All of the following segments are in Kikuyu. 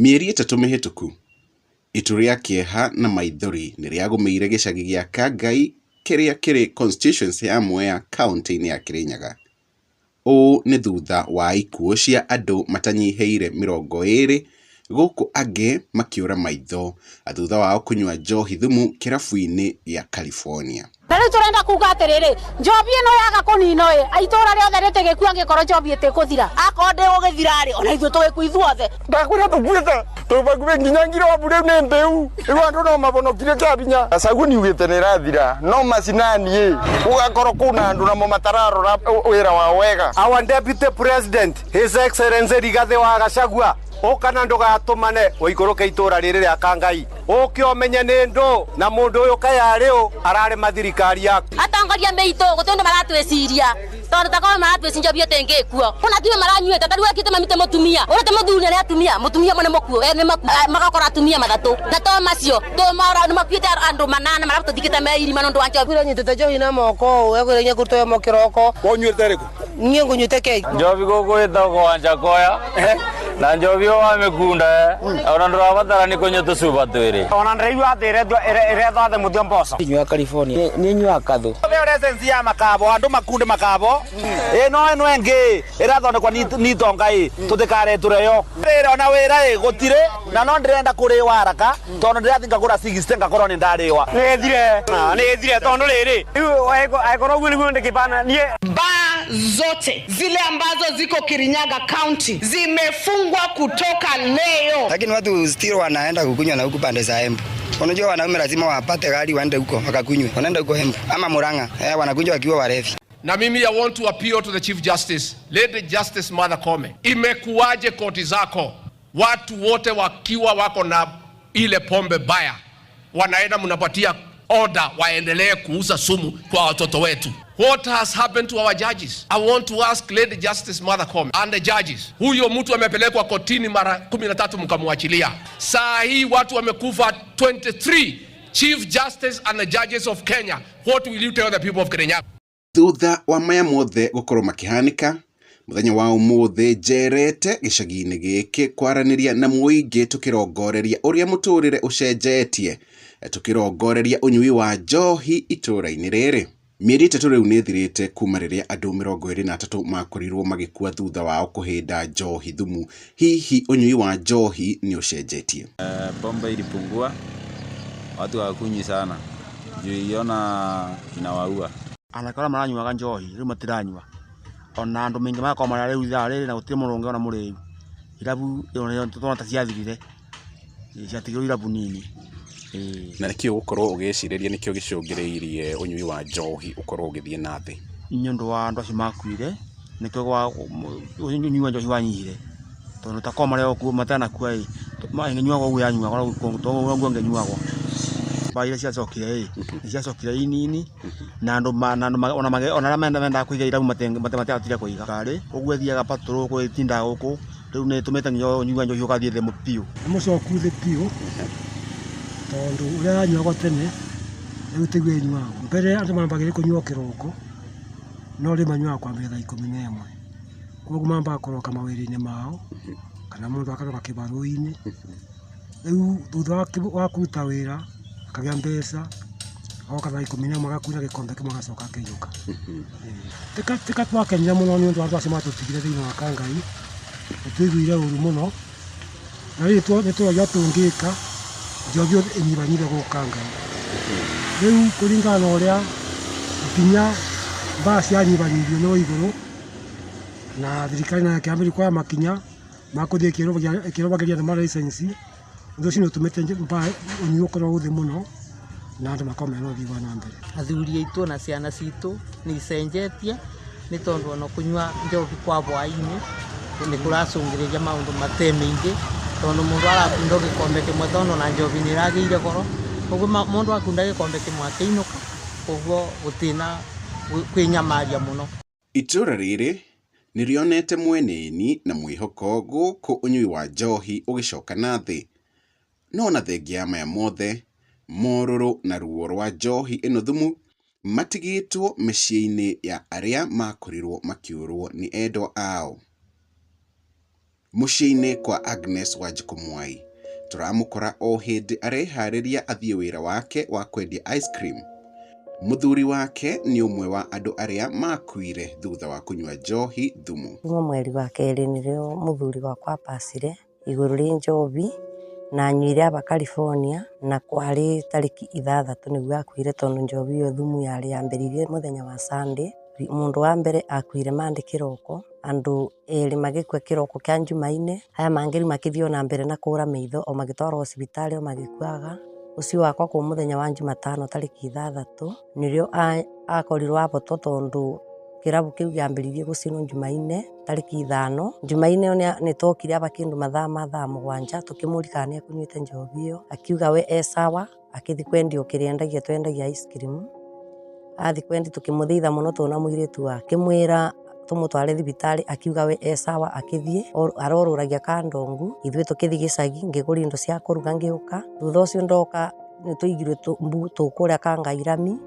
Mĩeri 3 mĩhĩtũku, itu rĩa kĩeha na maithori nĩ rĩagũmĩire gĩcagi gĩa Kangai kĩrĩa kĩrĩ constituency ya Mwea kauntĩ-inĩ ya Kĩrĩnyaga. Ũũ nĩ thutha wa ikuũ cia andũ matanyihĩire 20 gũkũ angĩ makĩũra maitho thutha wao kũnyua njohi thumu kĩrabu-inĩ gĩa California. Na rĩu tũrenda kuga atĩrĩrĩ, njobi ĩno yaga kũninwo ĩ, itũra rĩothe rĩtĩgĩkua angĩkorwo njobi ĩtĩkũthira. Akorwo ndĩgũgĩthira-rĩ, ona ithuĩ tũgĩkua ithuothe. Ndakwĩra tũkuĩte twĩ bakuhĩ nginya ngirobu rĩu nĩ mbĩu rĩu andũ no mavonokire kĩa binya. Gachagua nĩugĩte nĩ ĩrathira no macinani ĩ gũgakorwo kwĩna andũ namo matararora wĩra wao wega. Our Deputy President His Excellency Rigathi wa Gachagua ũka na ndũgatũmane ũikũrũke itũra rĩrĩ rĩa Kangai ũke ũmenye nĩ ndũ na mũndũ ũyũ kayarĩ ũ ararema thirikari yaku. Atongoria meitũ gũtirĩ ũndũ maratwĩciria tondũ takorwo maratwĩciria njobi ĩtĩngĩkuo kuna atumia maranyuĩte ta rĩu ekĩte mamite mũtumia ũrĩa ti mũthuri nĩ atumia mũtumia ũmwe nĩ mũkuũ erĩ magakora atumia mathatũ na to macio tũmora nĩ makuĩte andũ manana maratũthikĩte me irima nĩ ũndũ wa njobi. Kwĩra nyitĩte njohi na moko ũũ ekwĩra inya kũrutwo yo kĩroko. Wonyuĩte rĩkũ? Niĩ ngũnyuĩte keki. Njobi gũkũ ĩtagwo Wanjakoya na njobi ĩyo wamĩkunda ona ndũrabatara nĩ kũnyua tũcuba twĩrĩ. Ona ndĩraigua atĩ ĩretwo atĩ mũtio mboco. Nyua California nĩ nyua kathũ. License ya makabo andũ makunde makabo ĩno ĩno ĩngĩ ĩrathondekwo nĩ itonga ĩ tũtikaretũre yo rĩrĩ ona wĩra ĩ gũtirĩ na no ndĩrenda kũrĩwa haraka tondũ ndĩrathiĩ ngagũra 60 ngakorwo nĩ ndarĩwa. Nĩ ĩthire nĩ ĩthire tondũ rĩrĩ rĩu angĩkorwo ũguo nĩguo ndĩkĩbana niĩ. Baa zote zile ambazo ziko Kirinyaga County zimefungwa kutoka leo. Lakini watu still wanaenda kukunywa na huku pande za Embu. Unajua wanaume lazima wapate gari waende huko wakakunywe. Wanaenda huko Embu ama Murang'a. Wanakunywa wakiwa walevi. Na mimi I want to appeal to the Chief Justice, Lady Justice Martha Koome. Imekuwaje koti zako watu wote wakiwa wako na ile pombe baya wanaenda mnapatia order waendelee kuuza sumu kwa watoto wetu? What has happened to our judges? I want to ask Lady Justice Martha Koome and the judges. Huyo mtu amepelekwa kotini mara 13 mkamwachilia. Saa hii watu wamekufa 23. Chief Justice and the judges of Kenya, what will you tell the people of Kenya? Thutha wa maya mothe gũkorwo makĩhanĩka mũthenya wa ũmũthĩ njerete gĩcagi-inĩ gĩkĩ kwaranĩria na mũingĩ tũkĩrongoreria ũrĩa mũtũrĩre ũcenjetie tũkĩrongoreria ũnyui wa njohi itũra-inĩ rĩrĩ. Mĩeri 3 rĩu nĩ ĩthirĩte kuma rĩrĩa andũ 23 makorirwo magĩkua thutha wao kũhĩnda njohi thumu. Hihi ũnyui wa njohi nĩ ũcenjetie? Pombe ilipungua, watu hawakunywi sana juu iliona inawaua. Anake arĩa maranyuaga njohi rĩu matiranyua ona andũ maingĩ magakorwo marĩa rĩu ithaa rĩrĩ na gũtirĩ mũndũ ũngĩ ona mũrĩu. Irabu tũrona ta ciathirire, ciatigirwo irabu nini. Na nĩkĩo ũgũkorwo ũgĩcirĩria nĩkĩo gĩcũngĩrĩirie ũnyui wa njohi ũkorwo ũgĩthiĩ na thĩ? Nĩ ũndũ wa andũ acio makuire nĩkĩo ũnyui wa njohi wanyihire tondũ ta korwo marĩ o kuo matanakua ĩ ĩngĩnyuagwo ũguo yanyuagwo ũguo ĩngĩnyuagwo. Mbaa iria ciacokire ĩ nĩ ciacokire inini na andũ ona arĩa mendaga kũiga irabu matiahotire kũiga. Karĩ ũguo ĩthiaga patrol ũguo ĩtindaga gũkũ rĩu nĩ ĩtũmĩte nginya ũnyui wa njohi ũgathiĩ thĩ biũ. Nĩ mũcoku thĩ biũ tondũ ũrĩa yanyuagwo tene rĩu tiguo ĩnyuagwo. Mbere andũ mambagĩrĩria kũnyua kĩroko no rĩu manyuaga kwambĩrĩria thaa 11. Koguo mambaga kũroka mawĩra-inĩ mao kana mũndũ akaroka kĩbarũa-inĩ. Rĩu thutha wa kũruta wĩra akagĩa mbeca agoka thaa 11 agakunya gĩkombe kĩmwe agacoka akainũka. Tika twakenire mũno nĩ ũndũ wa andũ acio matũtigire thĩinĩ wa Kangai, nĩ twaiguire ũru mũno na rĩu nĩ tũragia tũngĩka njohi ĩnyihanyihe gũkũ Kangai. Rĩu kũringana na ũrĩa nginya mbaa cianyihanyihirio nĩ igũrũ na thirikari nayo ĩkĩambĩrĩria kuoya makinya ma kũthiĩ ĩkĩrũmagĩrĩria andũ ma license, ũndũ ũcio nĩ ũtũmĩte mbaa ũnyui ũkorwo ũthĩ mũno na andũ makorwo mena ũthii wa na mbere. Athuri aitũ na ciana citũ nĩ icenjetie nĩ tondũ ona kũnyua njohi kwa hwaĩ-inĩ nĩ kũracũngĩrĩria maũndũ mate maingĩ tondũ mũndũ arakunda gĩkombe kĩmwe tondũ ona njohi nĩ ĩragĩire goro ũguo mũndũ akunda gĩkombe kĩmwe akĩinũka ũguo gũtirĩ kwĩnyamaria mũno. Itũra rĩrĩ nĩ rĩonete mweneni na mwĩhoko gũkũ ũnyui wa njohi ũgĩcoka na thĩ. No ona thengia ya maya mothe morũrũ na ruo rwa njohi ĩno thumu matigĩtwo mĩciĩ-inĩ ya arĩa makorirwo makĩũrwo nĩ endwa ao. Mũciĩ-inĩ kwa Agnes Wanjikũ Mwai. Tũramũkora o hĩndĩ areharĩria athiĩ wĩra wake wa kwendia ice cream. Mũthuri wake nĩ ũmwe wa andũ arĩa makuire thutha wa kũnyua njohi thumu. Kuma mweri wa kerĩ nĩrĩo mũthuri wakwa apacire igũrũ rĩ njohi na anyuire aba California na kwarĩ tarĩki 6 nĩguo akuire tondũ njohi ĩyo thumu yarĩ yambĩrĩirie mũthenya wa Sunday. Mũndũ wa mbere akuire Monday kĩroko, andũ erĩ magĩkua kĩroko kĩa Jumaine, aya mangĩ rĩu makĩthiĩ ona mbere na kũra maitho o magĩtwarwo thibitarĩ o magĩkuaga. Ũcio wakwa kũu mũthenya wa Jumatano tarĩki 6 nĩrĩo akorirwo abotwo tondũ kĩrabu kĩu kĩambĩrĩirie gũcinwo Jumaine tarĩki 5. Jumaine ĩyo nĩtwokire aba kĩndũ mathaa ma thaa 7 tũkĩmũria kana nĩekũnyuĩte njohi ĩyo, akiuga we e sawa, akĩthiĩ kwendia o kĩrĩa endagia, twendagia ice cream. Athiĩ kwendia tũkĩmũthaitha mũno tũna mũirĩtu wake, akĩmwĩra tũmũtware thibitarĩ, akiuga we e sawa, akĩthiĩ arorũragia kandongu, ithuĩ tũkĩthiĩ gĩcagi, ngĩgũra indo cia kũruga ngĩũka. Thutha ũcio ndoka nĩtwaigirwe mbu tũkũrĩa Kangairami,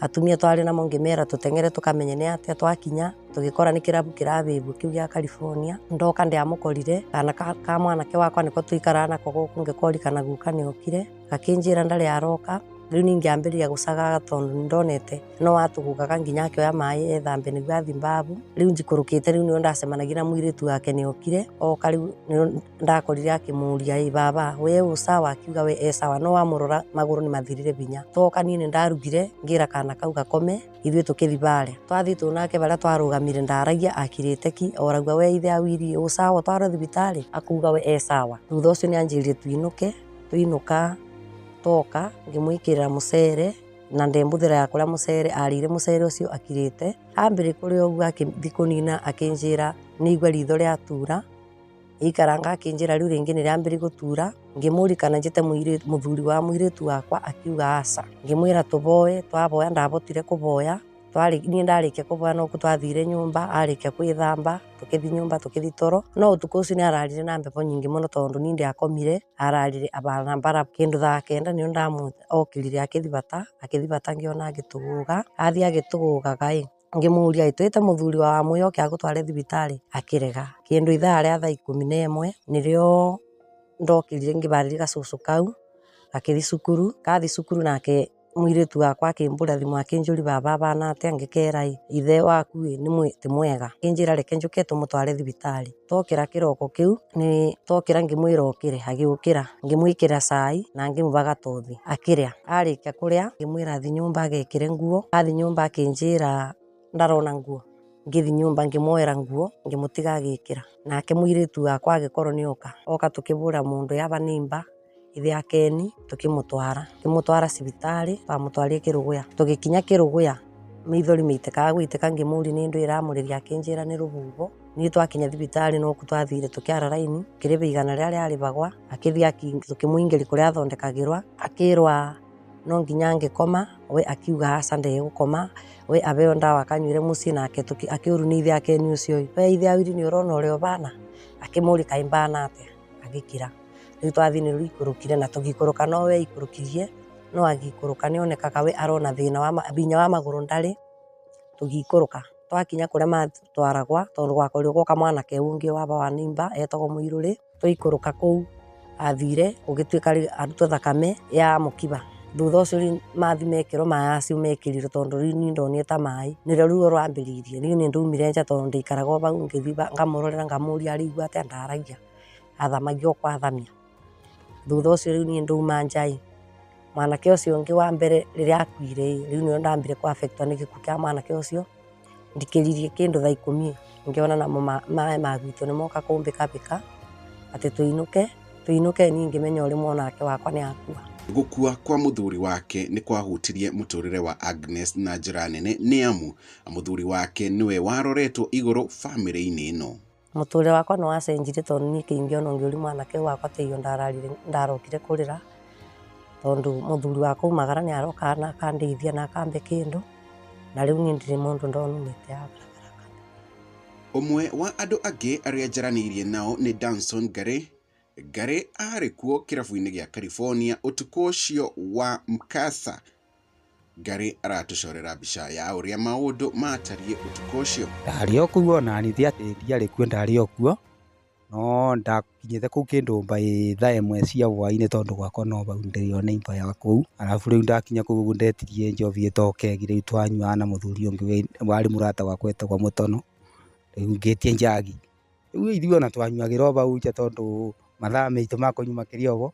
atumia twarĩ namo ngĩmera tũteng'ere tũkamenye nĩ atĩa, twakinya tũgĩkora nĩ kĩrabu kĩrabĩbwo kĩu gĩa California. Ndoka ndiamũkorire, kana ka mwanake wakwa nĩko tũikaraga nako gũkũ, ngĩkoria kana guka nĩokire, gakĩnjĩra ndarĩ aroka. Rĩu niĩ ngĩambĩrĩria gũcagaga tondũ nĩndonete no atũgũkaga nginya akĩoya maĩ ethambe nĩguo athiĩ mbabu. Rĩu njikũrũkĩte rĩu nĩrĩo ndacemanagia na mũirĩtu wake nĩokire, oka rĩu nĩrĩo ndakorire akĩmũria, ĩ baba we wĩ sawa? Akiuga we e sawa, no wamũrora magũrũ nĩmathirire hinya. Twoka niĩ nĩndarugire ngĩra kana kau gakome, ithuĩ tũkĩthiĩ barĩa. Twathiĩ tũnake barĩa twarũgamire ndaragia akirĩte ki, oragua we ithe awiri ũ sawa ũtwarwo thibitarĩ? Akuga we e sawa. Thutha ũcio nĩanjĩrire tuinũke, twainũka toka ngĩmwĩkĩrĩra mũcere na ndembũthĩra ya kũrĩa mũcere, arĩire mũcere ũcio akirĩte. Ambĩrĩria kũrĩa ũguo akĩthiĩ kũnina akĩnjĩra nĩaigua ritho rĩatura, aikaranga akĩnjĩra rĩu rĩngĩ nĩrĩambĩrĩria gũtura, ngĩmũria kana njĩte mũthuri wa mũirĩtu wakwa, akiuga aca. Ngĩmwĩra tũboe, twaboya ndabotire kũboya, niĩ ndarĩkia kũboya nokuo twathire nyũmba, arĩkia kwĩthamba tũkĩthiĩ nyũmba tũkĩthiĩ toro. No ũtukũ ũcio nĩararire na mbevo nyingĩ mũno tondũ niĩ ndiakomire, ararire na mbarabu. Kĩndũ thaa 9 nĩrĩo okĩrire akĩthiĩ bata, akĩthiĩ bata ngĩona agĩtũgũga, athiĩ agĩtũgũgaga ĩ, ngĩmũria twĩte mũthuri wa Wamũya oke agũtware thibitarĩ, akĩrega. Kĩndũ ithaa rĩa thaa 11 nĩrĩo ndokĩrire ngĩbarĩria gacũcũ kau, gakĩthiĩ cukuru, kathiĩ cukuru nake mũirĩtu wakwa akĩmbũra thimũ akĩnjũria baba abana atĩa, ngĩkera ĩ ithe waku ĩ nĩ ti mwega, akĩnjĩra reke njũke tũmũtware thibitarĩ. Twokĩra kĩroko kĩu nĩ twokĩra ngĩmwĩra okĩre, agĩũkĩra ngĩmwĩkĩra cai na ngĩmũba gatothi akĩrĩa. Arĩkia kũrĩa ngĩmwĩra athiĩ nyũmba agekĩre nguo, athiĩ nyũmba akĩnjĩra ndarona nguo, ngĩthiĩ nyũmba ngĩmuoera nguo ngĩmũtiga agĩkĩra. Nake mũirĩtu wakwa agĩkorwo nĩoka, oka tũkĩbũra mũndũ yaba nĩmba ithe akeni, tũkĩmũtwara, tũkĩmũtwara thibitarĩ, twamũtwarire Kĩrũgũya. Tũgĩkinya Kĩrũgũya maithori maitĩkaga gũitĩka, ngĩmũria nĩ ndũ ĩramũrĩria, akĩnjĩra nĩ rũhuho. Niĩ twakinya thibitarĩ nokuo twathire tũkĩara raini, tũkĩrĩba 100 rĩrĩa rĩarĩbagwa, akĩthiĩ tũkĩmũingĩria kũrĩa athondekagĩrwa, akĩrwa no nginya angĩkoma, we akiuga aca ndegũkoma, we abeo ndawa akanyuire mũciĩ, nake akĩũru nĩ ithe akeni ũcio ĩ, we ithe awiri nĩ ũrona ũrĩa ũbana? Akĩmũria kaĩ mbana atĩa? Agĩkira. Rĩu twathiĩ nĩrĩo ikũrũkire na tũgĩikũrũka no we aikũrũkirie, no agĩikũrũka nĩonekaga we arona thĩna wa hinya wa magũrũ ndarĩ, tũgĩikũrũka. Twakinya kũrĩa matwaragwa tondũ gwakorirwo gwoka mwanake ũngĩ waba wa nĩmba etagwo Mũirũrĩ, twaikũrũka kũu athire gũgĩtuĩka rĩu arutwo thakame ya mũkiba. Thutha ũcio rĩu mathi mekĩrwo maĩ acio mekĩrirwo tondũ rĩu niĩ ndonire ta maĩ, nĩrĩo ruo rwambĩrĩirie. Niĩ nĩndaumire nja tondũ ndaikaraga o hau ngĩthiĩ ngamũrorera ngamũria araigua atĩa, ndaragia, athamagia o kwathamia. Thutha ũcio rĩu niĩ ndauma nja ĩ, mwanake ũcio ũngĩ wa mbere rĩrĩa akuire ĩ, rĩu nĩrĩo ndambire kũ affect wo nĩ gĩkuũ kĩa mwanake ũcio. Ndikĩririe kĩndũ thaa 10 ngĩona namo maĩ ma gwitũ nĩmoka kũmbĩkabĩka atĩ tũinũke, tũinũke niĩ ngĩmenya ũrĩ mwanake wakwa nĩ akua. Gũkua kwa mũthuri wake nĩ kwahutirie mũtũrĩre wa Agnes na njĩra nene nĩ amu mũthuri wake nĩwe waroretwo igũrũ bamĩrĩ-inĩ ĩno. Mũtũrĩre wakwa nĩ wacenjirie tondũ niĩ kĩingĩ ona ngĩũria mwanake wakwa ta ndararire ndarokire kũrĩra tondũ mũthuri wakwa aumagara nĩ arokaga na akandeithia na akambe kĩndũ, na rĩu niĩ ndirĩ mũndũ ndonumĩte haha barabara. Ũmwe wa andũ angĩ arĩa njaranĩirie nao nĩ Danson Ngari. Ngari arĩ kuo kĩrabu-inĩ gĩa California ũtukũ ũcio wa mkasa. Ngari aratũcorera mbica ya ũrĩa maũndũ matariĩ ũtukũ ũcio. Ndarĩ o kũu ona ni ti atĩ ndiarĩ kuo, ndarĩ o kuo. No ndakinyĩte kũu kĩndũ by thaa ĩmwe cia hwaĩ-inĩ tondũ gwakwa no hau ndĩrĩ o neighbour ya kũu. Arabu rĩu ndakinya kũu ũguo ndetirie njobi ĩtagwo kegi rĩu twanyuaga na mũthuri ũngĩ warĩ mũrata wakwa etagwo Mũtono, rĩu ngĩtia njagi. Rĩu ithuĩ ona twanyuagĩra o hau nja tondũ mathaa maitũ ma kũnyua makĩrĩ oho,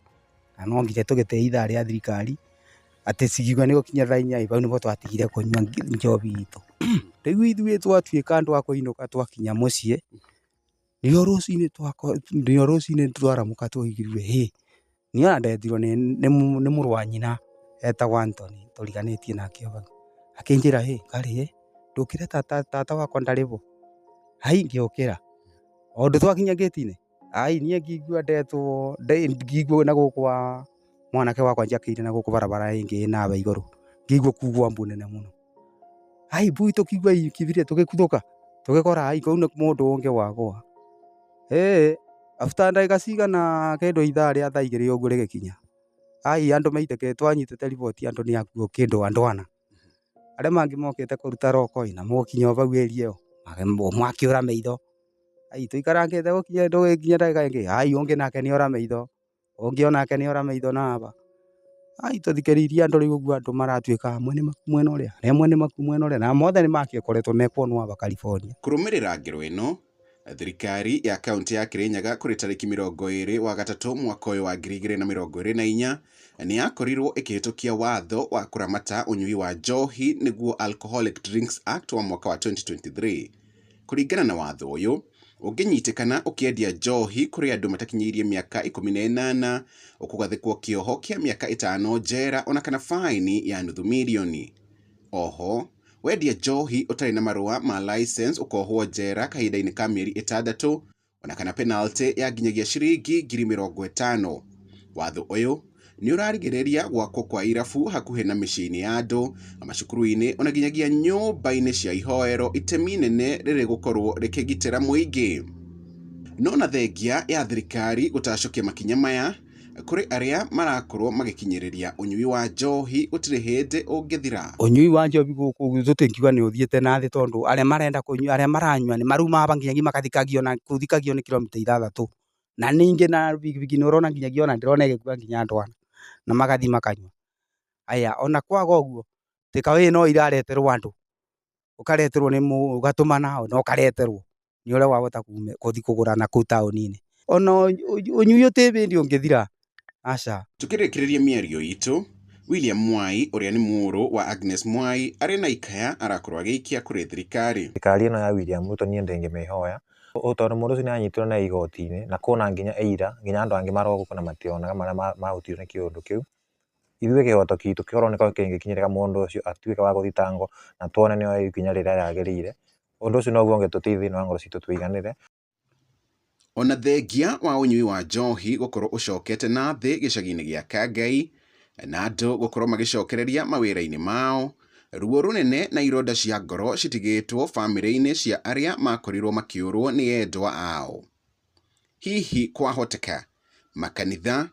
na no nginya tũgĩtĩe ithaa rĩa thirikari, atĩ cikiuga nĩ gũkinya thaa inya hau nĩho twatigire kũnyua njobi itũ. Rĩu ithuĩ twatuĩka andũ a kũinũka twakinya mũciĩ, nĩrĩo rũcinĩ nĩrĩo rũcinĩ twaramũka twaiguire hĩ, niĩ ona ndetirwo nĩ mũrũ wa nyina etagwo Anthony tũriganĩtie nake o hau, akĩnjĩra hĩ Ngarĩ ĩ, ndũkĩre tata wakwa ndarĩ bo, ai ngĩũkĩra, o ũndũ twakinya ngĩti-inĩ, ai niĩ ngĩigua ndetwo, ngĩigua na gũkũ wa mwanake wakwa njakĩire na gũkũ barabara ĩngĩ ĩ nawe igũrũ, ngĩigua kugwa mbu nene mũno, ai mbu tũkĩigua ikithire tũgĩkuthũka, tũgĩkora ai kũu nĩ mũndũ ũngĩ wagũa. Ĩĩ after ndagĩka cigana kĩndũ ithaa rĩa thaa igĩrĩ ũguo rĩgĩkinya, ai andũ maitĩkĩte twanyitĩte riboti andũ nĩ akuũ kĩndũ andũ ana, arĩa mangĩ mokĩte kũruta roko ĩ na mũgũkinya o hau area ĩyo, ũmwe akĩũra maitho, ai tũikarangĩte gũkinya ndagĩka ĩngĩ, ai ũngĩ nake nĩ ora maitho, ũngĩ onake nĩ ora maitho na aba. Ai tũthikĩrĩirie andũ rĩu ũguo andũ maratuĩka amwe nĩ maku mwena ũrĩa, arĩa amwe nĩ maku mwena ũrĩa, na mothe nĩ makĩkoretwo mekuonwo aba California. Kũrũmĩrĩra ngero ĩno, thirikari ya kaunti ya Kirinyaga kũrĩ tarĩki 20 wa gatatũ mwaka ũyũ wa 2024 nĩ yakorirwo ĩkĩhĩtũkia watho wa kũramata ũnyui wa njohi nĩguo Alcoholic Drinks Act wa mwaka wa 2023. Kũringana na watho ũyũ, ũngĩnyitĩkana ũkĩendia njohi kũrĩ andũ matakinyĩirie mĩaka 18, ũkũgathĩkwo kĩoho kĩa mĩaka 5 njera ona kana faini ya nuthu mirioni. Oho, wendia njohi ũtarĩ na marũa ma license ũkohwo njera kahinda-inĩ ka mĩeri 6 ona kana penalty ya nginyagia ciringi 50,000. Watho ũyũ nĩ ũrarigĩrĩria gwakwo kwa irabu hakuhĩ na mĩciĩ-inĩ ya andũ, macukuru-inĩ ona nginyagia nyũmba-inĩ cia ihoero, itemi inene rĩrĩ gũkorwo rĩkĩgitĩra mũingĩ. No na thengia ya thirikari gũtacũkia makinya maya, kũrĩ arĩa marakorwo magĩkinyĩrĩria ũnyui wa njohi gũtirĩ hĩndĩ ũngĩthira. Ũnyui wa njohi gũkũ tũtingiuga nĩ ũthiĩte na thĩ tondũ arĩa marenda kũnyua, arĩa maranyua nĩ marumaga aba nginyagia magathikagio na kũthikagio nĩ kilomita 6, na ningĩ na bigibigi nĩ ũrona nginyagia ona ndĩrona ĩgĩkua nginya andũ ana na magathiĩ makanyua. Aya ona kwaga ũguo takeaway no irareterwo andũ, ũkareterwo nĩ ũgatũmana na ũkareterwo nĩ ũrĩa wahota gũthiĩ kũgũra na kũu taũni-inĩ. Ona ũnyui ũtĩ hĩndĩ ũngĩthira, aca. Tukĩrĩkĩrĩria mĩario itũ, William Mwai ũrĩa nĩ mũrũ wa Agnes Mwai arĩ na ikaya arakorwo agĩikia kũrĩ thirikari. Thirikari ĩno ya William Ruto niĩ ndĩngĩmĩhoya tondũ mũndũ ũcio nĩ anyitirwo na igoti-inĩ na kwĩna nginya aira nginya andũ angĩ marogũkũ na mationaga marĩa mahutirio nĩ kĩũndũ kĩu. Ithuĩ kĩhoto kitũ kĩkorwo nĩko kĩngĩkinyĩrĩra mũndũ ũcio atuĩke wa gũthitangwo na tuone nĩ oya ikinya rĩrĩa rĩagĩrĩire. Ũndũ ũcio noguo ũngĩtũteithia thĩinĩ wa ngoro citũ tũiganĩre. Ona thengia wa ũnyui wa njohi gũkorwo ũcokete na thĩ gĩcagi-inĩ gĩa Kangai na andũ gũkorwo magĩcokereria mawĩra-inĩ mao, ruo rũnene na ironda cia ngoro citigĩtwo bamĩrĩ-inĩ cia arĩa makorirwo makĩũrwo nĩ endwa ao. Hihi kwahoteka makanitha,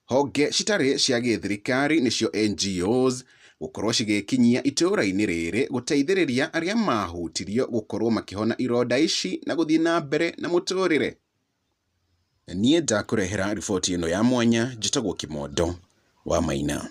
honge citarĩ cia gĩthirikari nĩcio NGOs gũkorwo cigĩkinyia itũũra-inĩ rĩrĩ gũteithĩrĩria arĩa mahutirio gũkorwo makĩhona ironda ici na gũthiĩ na mbere na mũtũrĩre. Niĩ ndakũrehera riboti ĩno ya mwanya, njĩtagwo Kĩmondo wa Maina.